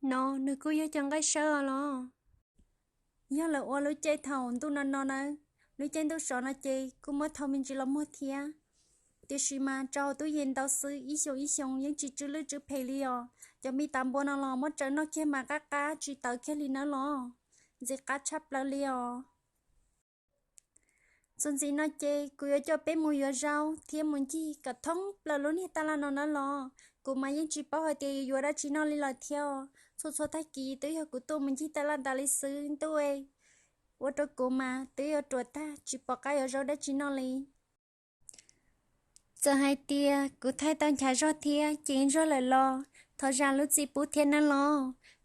No nws kuj yog cov nqaij sawb os los. Yog lawv ua lub caij thaum ntuj no no nawb, lub caij ntuj sov no ces kuj muab thau me ntsis los muag thiab. Tiam sis mas tso hauv tub yees ntau xwb, ib xyoos ib xyoos yeej tsis tsw lwj tsw phem li os. Cov me tav npua no los muab tsaws noj kiag mas qab qab tsis tawv kiag li nawb los. Ntxim qab tshaj plaws li os. Txuas ntxiv no ces kuv yuav coj peb mus yuav zaub thiab mus ncig kom thoob plaws lub niag taj laj no nawb los. Kuv mas yeej tsis paub hais tias yuav yuav dab tsi noj li lawm thiab os. Txhua txhua tag kis twb yog kuv tuaj mus ncig taj laj tas li xwb ntuj, ua rau kuv mas twb yuav ruam tag tsis pom qab yuav zaub dab tsi noj li. Txawm hais tias kuv thaij tau nchav zog thiab ces zog lawm los thov zam lub txim pub thiab nawb los,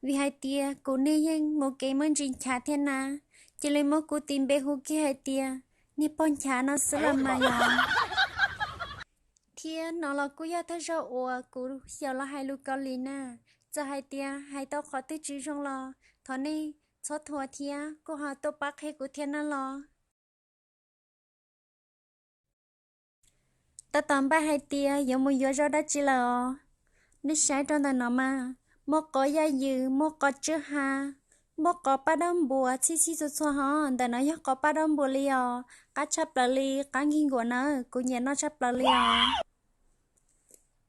vim hais tias kuv niag yeej mus kev muaj ntsis nchav thiab na, cia li muab kuv tis npe hu kiag hais tias niag pog nchav no xwb los mas yog. Thiab no los kuj yog thawj zaug uas kuv xyaum los hais lus Kaus Lim na. Txawm hais tias hais tau qhov twg tsis zoo los thov nej txhob thuam thiab kuj ho tuaj pab qhia kuv thiab nawb los. Tab tom npaj hais tias yuav mus yuav zaub dab tsi lawm os. Nej saib rau ntawm no mas, muaj qos yaj ywm, muaj qos tswb ha, muaj qos paj daub npua, txhij txhij txhua txhua hov. Ntawm no yog qos paj daub npua li os, qab tshaj plaws li, qab nkig nkuav nawb, kuv nyiam noj tshaj plaws li os.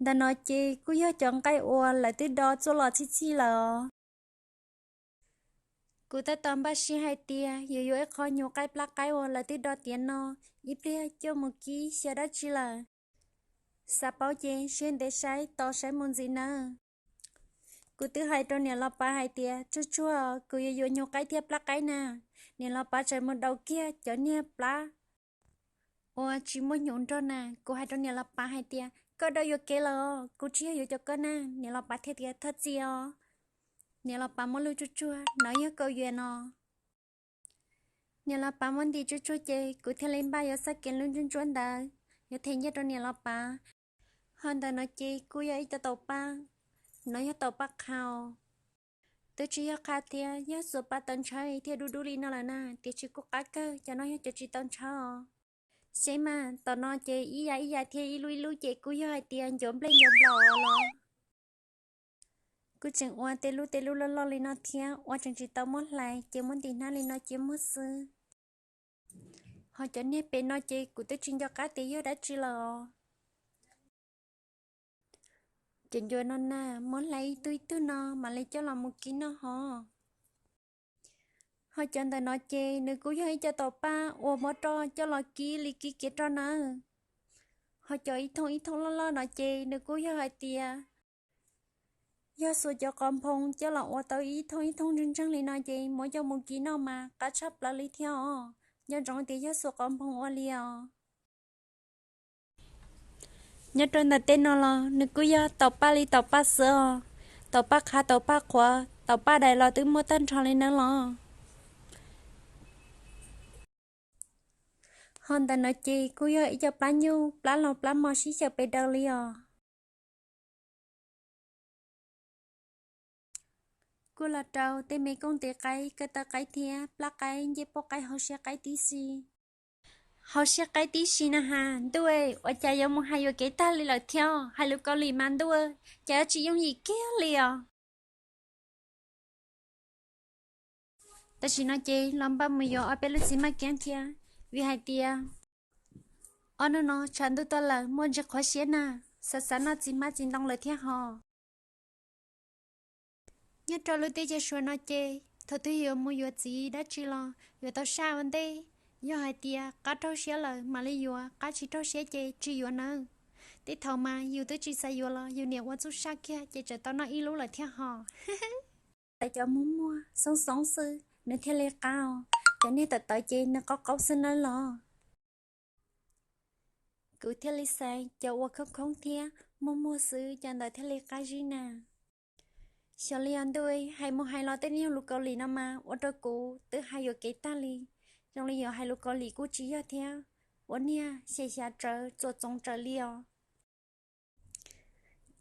Ntawm no ces kuj yog cov nqaij uas lawv twb do txuaj los txhij txhij lawm os. Kuv tab tom npaj siab hais tias yuav yuav ib qho nyuv qaij plab qaib uas lawv twb do tiav no, ib pliag coj mus kib xyaw dab tsi lawm. Xav paub ces siab ntev saib tos saib mus ntxiv nawb. Kuv twb hais rau niam los pav hais tias, tsuag tsuag kuv yuav yuav nyuv qaib thiab plab qaib na. Niam los pav tseem mus daus kiag cov niag plab uas tsis muaj nyuv nrog na. Kuv hais rau niam los pav hais tias, koj daus yuam kev lawm, kuv tsis yog yuav cov koj na. Niam los pav thiaj tias, thov txim os. Niam los pav muab lub tsuag tsuag, no yog koj yuav no. Niam los pav muab ntim tsuag tsuag ces kuv thiaj li npaj yuav xab kev lub ntsuab ntsuab ntawd yuav them nyiaj rau niam los pav. Ho ntawm no ces kuj yog ib co taum paj, no yog taum paj qha. Twb tsis yog qha thiab, yog xuas paj tawv ntshaw thiaj dub dub li no lawm na, tiam sis kuj qab kawg, cov no yog cov tsis tau ntshaw os. Seb mas, tom no ces ib yav ib yav thiab ib lub ib lub ces kuj yog hais tias ncuav nplej ncuav nplaum los. Kuj tseem ua tej lub tej lub loj loj li no thiab, ua tseem tsis tau muab hlais ces muab ntim hnab li no cia muag xwb. Ho cov niag pem no ces kuv twb tsis nco qab tias yog dab tsi lawm os. Cov ncuav no na, muab hlais ib tug ib tug no mam li coj los mus kib noj hov. Ho cov ntawm no ces nws kuj yog ib co taum paj uas muab roj coj los kib li kib kiav roj nawb. Ho cov ib thooj ib thooj loj loj no ces nws kuj yog hais tias yog xuas cov qos nphoo coj los ua tau ib thooj ib thooj ntseeg ntseeg li no ces muab coj mus kib noj mas qab tshaj plaws li thiab os. Nco ntsoov tias yog xuas qos nphoo ua li os. Nyob rau ntawm tej no los nws kuj yog taum paj li taum paj xwb os. Taum paj qha, taum paj qhuav, taum paj dais los twb muaj tag nrho li nawb los. Ho ntawm no ces kuj yog ib co plab nyuj plab laus plab mos sib xyaw pes daws li os. Kuj los rau tej me kooj tiv qaib, kaw taw qaib thiab plab qaib, ncej puab qaib, hauv siab qaib tib si. Hauv siab qaib tib si na has, ntuj, ua cas yuav mus hais yuam kev tag li lawm thiab, hais lus Kaus Lim mas ntuj, cas tsis yooj yim kiag li os. Tam sim no ces los npaj mus yuav ob peb lub txiv maj kiab thiab, vim hais tias ob hnub no tshav ntuj tuaj lawm muaj ntsis qhuav siab na, xav xav noj txiv hmab txiv ntoo lawm thiab hos. Nyob rau lub teb chaws Suav no ces thaum twg yuav mus yuav txiv dab tsi los yuav tau saj ua ntej. Yog hais tias qab raug siab lawm mam li yuav, qab tsis raug siab ces tsis yuav nawb. Tej thaum mas yus twb tsis xav yuav los yus niam ua txuj saj kiag ces tseem tau noj ib lub lawm thiab hos. Xaiv cov muag muag xoob xoob xwb nws thiaj li qab os, cov niag tawv tawv ces nws qaub qaub xwb nawb los. Kuv thiaj li xaiv cov uas khoob khoob thiab muag muag xwb cov ntawd thiaj li qab zib na. Xyov li os ntuj, hais mus hais los tej niag lus Kaus Lim no mas ua rau kuv twb hais yuam kev tag li. Zoo li yuav hais lus Kaus Lim kuj tsis yog thiab, ua niag xyem xyav tsawv txuas txoov tsawv li os.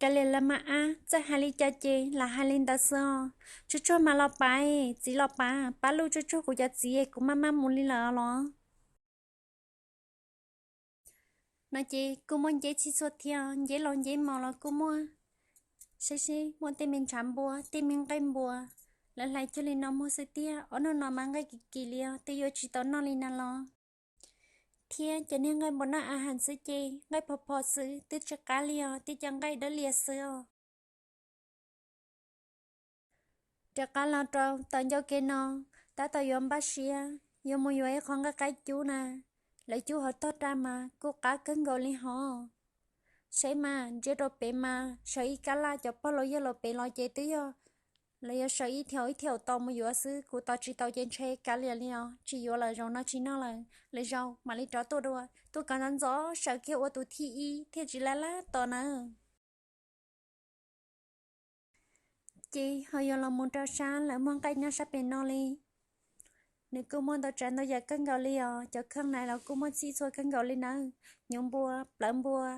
Kav liam lawv mas ab, txawj hais li cas ces lam hais li ntawd xwb os. Tsuag tsuag mas los pav, txiv los pav, pab lub tsuag tsuag kuv cov txiv, kuv maj maj mus li lawm los. No ces kuj muaj nceb txhij txhua thiab, nceb laus nceb mos los kuj muaj. Saib seb muaj tej me ntshav npua, tej me nqaij npua, lawv hlais cuag li no muag xwb tiag. Ob hnub no mas nqaij kim kim li os, twb yuav tsis tau noj li na los. Thiab cov niag nqaij npua noj a has xwb ces nqaij phom phom xwb, twb tsis qab li os, twb cov nqaij dawb lias xwb os. Rov qab los rau tom ncauj kev no, tab tom yuav npaj siab yuav mus yuav ib qho nqaij qaib cub na. Lawv cub hauv tog raj mas kuj qab kawg nkaus li hos. Saib mas ntsia rau pem mas sawv ib kab laj, cov pog laus yawg laus pem los ces twb yog lawv yuav sawv ib thiaum ib thiaum tos mus yuav xwb. Kuv tos tsis tau ces ntshe kav liam li os, tsis yuav lawm, zaum no tsis noj lawm, lwm zaus mam li rov tuaj dua, tuaj kom ntxov ntxov sawv kiag ua tus thib ib thiaj tsis laj laj tos nawb. Ces ho yuav los mus rau sab lawv muag nqaij nyob sab pem no li. Nws kuj muaj ntau tsav ntau yam kawg nkaus li os, cov kheej na los kuj muaj txhij txhua kawg nkaus li nawb. Hnyuv npua, plawv npua,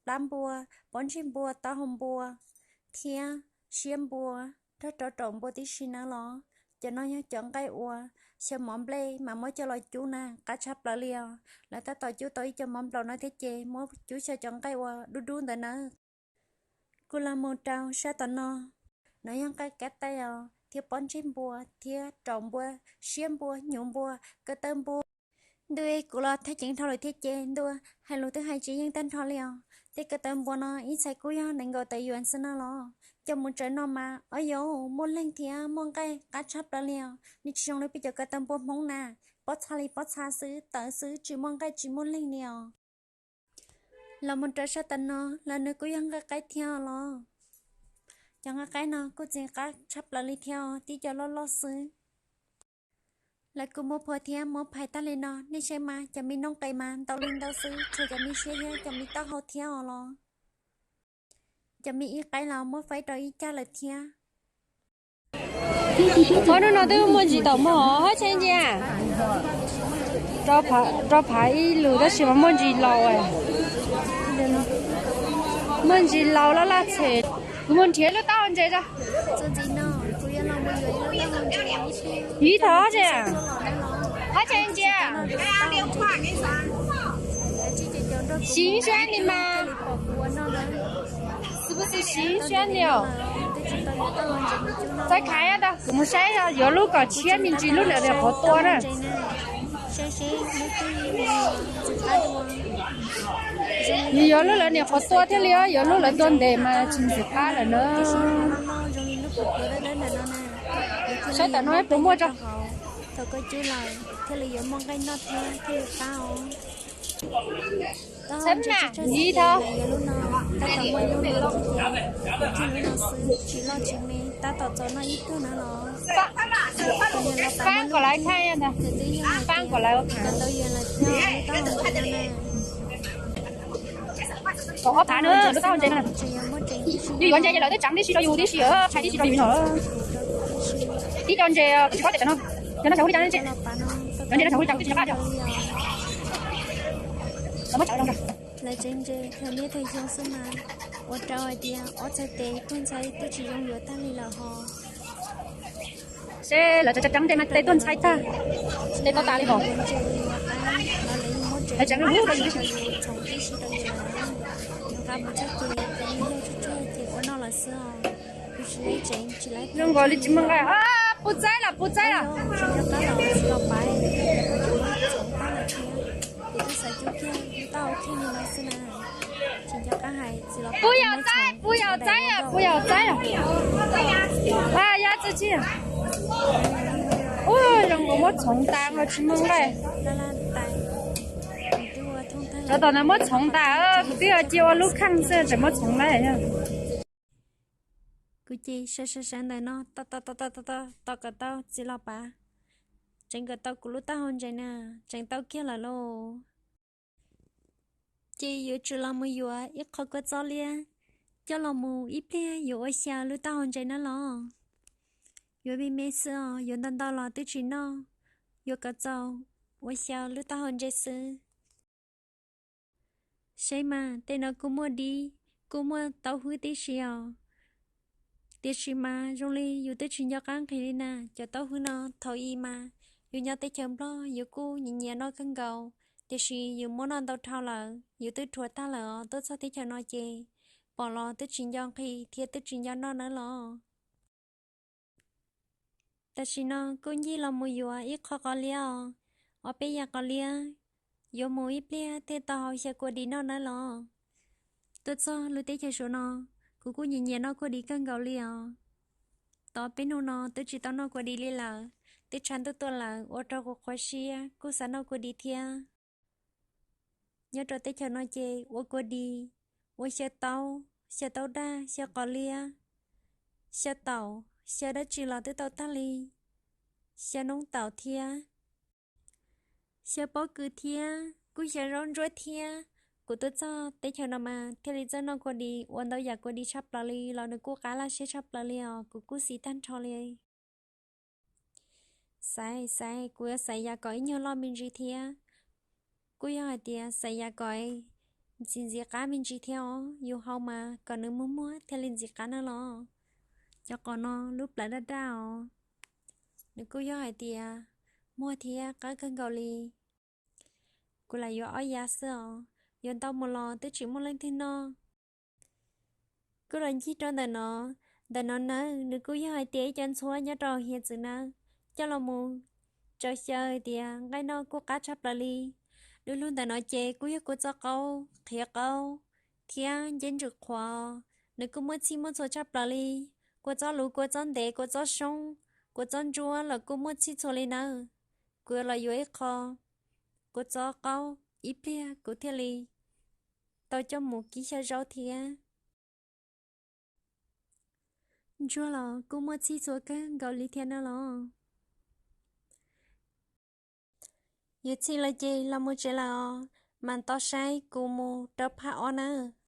plab npua, pob ntseg npua, taub hau npua, thiab siab npua, nrog rau raum npua tib si nawb los. Cov no yog cov nqaij uas xyaw mov nplej mas muab coj los cub na, qab tshaj plaws li os. Lawv tab tom cub tau ib co mov nplaum no thiab ces muab cub xyaw cov nqaij uas dub dub ntawd nawb. Kuv los mus rau sab tom no, no yog nqaij kab taij os, thiab pob ntseg npua, thiab raum npua, siab npua, hnyuv npua, ko taw npua. Ntuj, kuv los thaj ceev dhau lawm thiab ces ntuj, hais lus twb hais tsis yeej tag nrho li os. Tej ko taw npua no ib txhais kuj yog nees nkaum tawm yuam xwb no los. Coj mus tsaws no mas ob yau muaj leeg thiab muaj nqaij qab tshaj plaws li os. Nws tsis zoo li peb cov ko taw npua Hmoob na, pob txha li pob txha xwb, tawv xwb, tsis muaj nqaij tsis muaj leeg li os. Los mus rau sab tom no los nws kuj yog nqaij qaib thiab los. Cov nqaij qaib no kuj txi qab tshaj plaws li thiab os, tib co loj loj xwb. Lawv kuj muab phua thiab muab phais tag li no, nej saib mas cov me noob qes mas ntau li ntau xwb, tshuav cov me siab thiab cov me taub hau thiab os los. Cov me ib qaib los muab faib rau ib cag lawm thiab. Ob hnub no twb muaj ntsis taum mog, hab tshee ntsia. Rau phav ib lus tab sis mas muaj ntsis laus, muaj ntsis laus laj laj txhem. Kuv mus nrhiav lub taub hau ntses tso. Ib thaum hab tshee, hab tshee ntsia. Siv siab ni mas, siv siab ni os. Txaij khav tau, kuv mus saib yuav lub kom tshiab me ntsis lub lawm niam qhuav tua na. Nws yuav lub lawv niam qhuav tua thiaj li, yuav lub lawv tua ntev mas tsis ntxim qab lawm na. Saib tom no puas muaj tso. Thaum koj cub lawm thiaj li yuav muaj nqaij noj thiab thiaj li qab os. Saib na, ib thaum. Tsis loj tsis me, tab tom txaus noj ib tug na los. Faab kom lawv thaij ntag. Faab kom lawv. Kom ob phav na lub taub hau ntses na. Yus yuav ntses ces lawv twb tseev tib si rau yus tib si, tshais tib si rau yus no. Tib co ntses tsis paub tias cov no, cov no tshais hu li cas ne. Cov ntses no tshais hu li cas kuv twb tsis nco qab tias. Lawv muab tseev zoo. Lawv tseev ntses thawm niaj thawm xyoo xwb mas ua rau hais tias ob txhais tes tuag ntxhais twb tsis zoo yuav tag li lawm hos. Seb lawv tseev tseev ntses mas tes tuag ntxhais tag, tes tuag tas li hos. Lawv tseev lub rau yus. Zoo nkaus li tsis muaj nqaij. Puv txaib los puv txaib los. Puv yau txaib, puv yau txaib, puv yau txaib. Yog txi tsi. Ub, zoo nkaus muab txhoov tas ho tsis muaj nqaij. Cov tom ntawd muab txhoov tas, kuv twb cia ua lub kheej xwb tseem muab txhoov lawm. Kuv ces sawv sawv sawv ntawm no tos tos tos tos tos kom tau txiv los pav. Tseev kom tau kuv lub taub hau ntses na, tseev tau kiag lawm lauj. Ces yuav tsum los mus yuav ib qho kua txob liab coj los mus ib pliag yuav ua xyaw lub taub hau ntses na los. Yuav me me xwb os, yuav ntau ntau los twb tsis noj, yuav kom txaus ua xyaw lub taub hau ntses xwb. Seb mas tej no kuj muaj dib, kuj muaj taub hwb tib si os. Tiam sis mas zoo li yus twb tsis nco qab nqhis li na, cov taub hwb no thaum ub mas yus nyob teb chaws Nplog yus kuj nyiam nyiam noj kawg nkaus, tiam sis yus muab noj ntau dhau lawm yus twb dhuav tag lawm os, tuaj txog teb chaws no ces pom los twb tsis nco nqhis thiab twb tsis nco noj nawb los. Tam sim no kuj ncig los mus yuav ib qho qos liab os, ob peb yam qos liab, yuav mus ib pliag thiaj tau hau xyaw kua dis noj nawb los. Tuaj txog lub teb chaws Suav no, kuv kuj nyiam nyiam noj kua dis kawg nkaus li os. Tau peb hnub no twb tsis tau noj kua dis li lawm, twb tshav ntuj tuaj lawm ua rau kuv qhuav siab kuj xav noj kua dis thiab. Nyob rau teb chaws no ces ua kua dis, ua xyaw taub, xyaw taub daj, xyaw qos liab, xyaw taum, xyaw dab tsi los twb tau tag li, xyaw noob taum thiab, xyaw pob kws thiab, kuj xyaw zaub ntsuab thiab. Kuv tuaj txog teb chaws no mas thiaj li txawj noj kua dis, ua ntau yam kua dis tshaj plaws li los nws kuj qab laj siab tshaj plaws li os, kuv kuj xis tag nrho li. Xaiv, xaiv, kuv yuav xaiv yam kom ib nyuag loj me ntsis thiab. Kuj yog hais tias xaiv yam kom ntxim ntxim qab me ntsis thiab os, yus hau mas kom nws muag muag thiaj li ntxim qab nawb los. Cov qos no lub plawv daj daj os, nws kuj yog hais tias muag thiab qab kawg nkaus li. Kuv lam yuav ob yav xwb os, yuav ntau mus los twb tsis muaj leej twg noj. Kuj los ncig rau ntawm no, ntawm no nawb nws kuj yog hais tias ib co ntxhuab nyob rau hiav txwv nawb, coj los mus tsaws xyaw hais tias nqaij noj kuj qab tshaj plaws li. Du lug ntawm no ces kuj yog kua txob qaub, qhiav qaub, thiab nceb ntsws qhuav, nws kuj muaj txhij muaj txhua tshaj plaws li. Kua txob luv, kua txob ntev, kua txob soob, kua txob ntsuab los kuj muaj txhij txhua li nawb. Kuv los yuav ib qho kua txob qaub ib pliag kuv thiaj li tau coj mus kib xyaw zaub thiab. Ntsuag los kuj muaj txhij txhua kawg nkaus li thiab nawb los. Yuav txhij lawm ces los mus tsev lawm os, mam tau saib kuv mus rau phaj ob nawb.